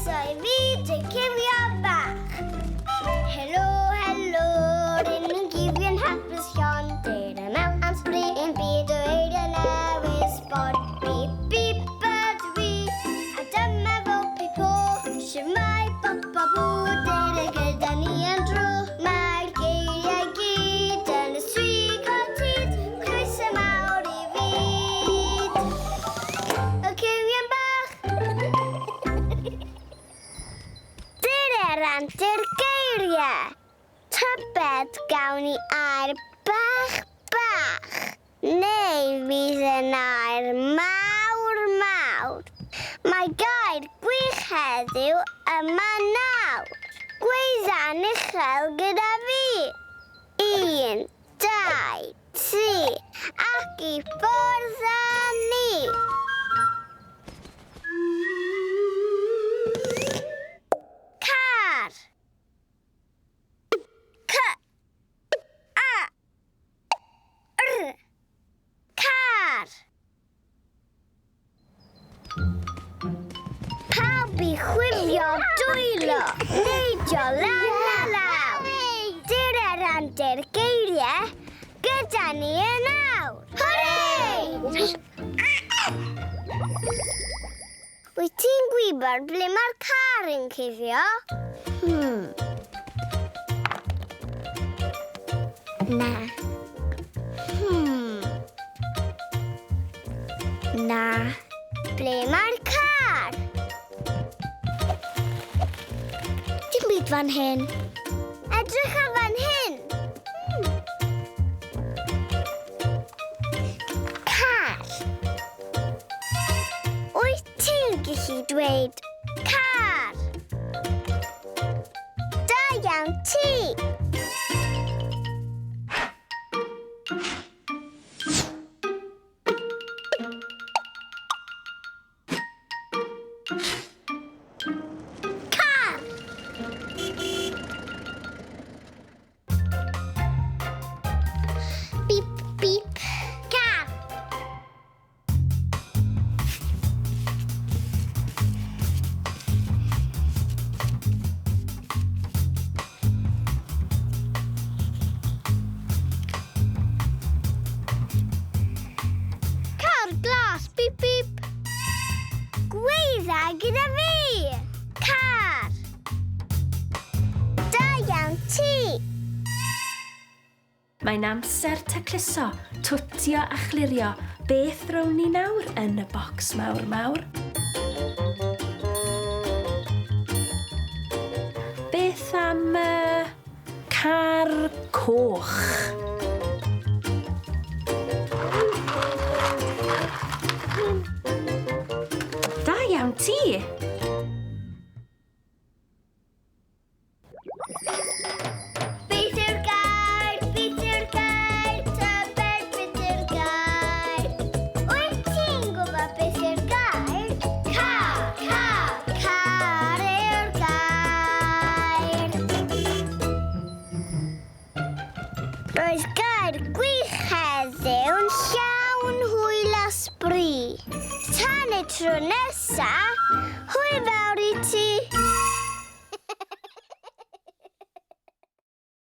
Croeso i fyd y cywion bach. Helo, helo, rŷn ni'n gywion hapus llon. Dere mewn am sbri i'n byd o eiriau newydd sbon. Bip, bip ydw i, a dyma fo Pipo. Shwmae bop a bw, dere gyda ni am dro. Mae'r geiriau i gyd yn y strig o hyd. Croeso mawr i fyd y cywion bach. Dyre'r antur geiriau. Tybed gawn ni air bach bach, neu fydd yn air mawr mawr. Mae gair gwych heddiw yma nawr. Gweidda'n uchel gyda fi. Un, dau, tri, ac i ffwrdd â ni! Car. C. A. R. Car. Pawb i chwifio dwylo, neidio lan a lawr. Dyna randir geiriau gyda ni yn awr. Hwrê! Wyt ti'n gwybod ble mae'r car yn cuddio? Hmm. Na. Hmm. Na. Ble mae'r car? Dim byd fan hyn. Edrych ar fan hyn. Hmm. Car. Wyt ti'n gallu dweud car? Da iawn ti! Car! Bip, bip. Car! Car glas, bip, bip. Gweidda gyda fi! Car! Da iawn ti! Mae'n amser tacluso, twtio a chlirio. Beth rown ni nawr yn y bocs mawr mawr? Beth am uh, car coch? Da iawn ti! Beth yw'r gair? Beth yw'r gair? Tybed beth yw'r gair? Wyt ti'n gwybod beth yw'r gair? Car, car, car yw'r gair. Roedd gair gwych heddiw'n llawn hwyl a sbri. Tan y tro nesa, hwyl fawr i ti!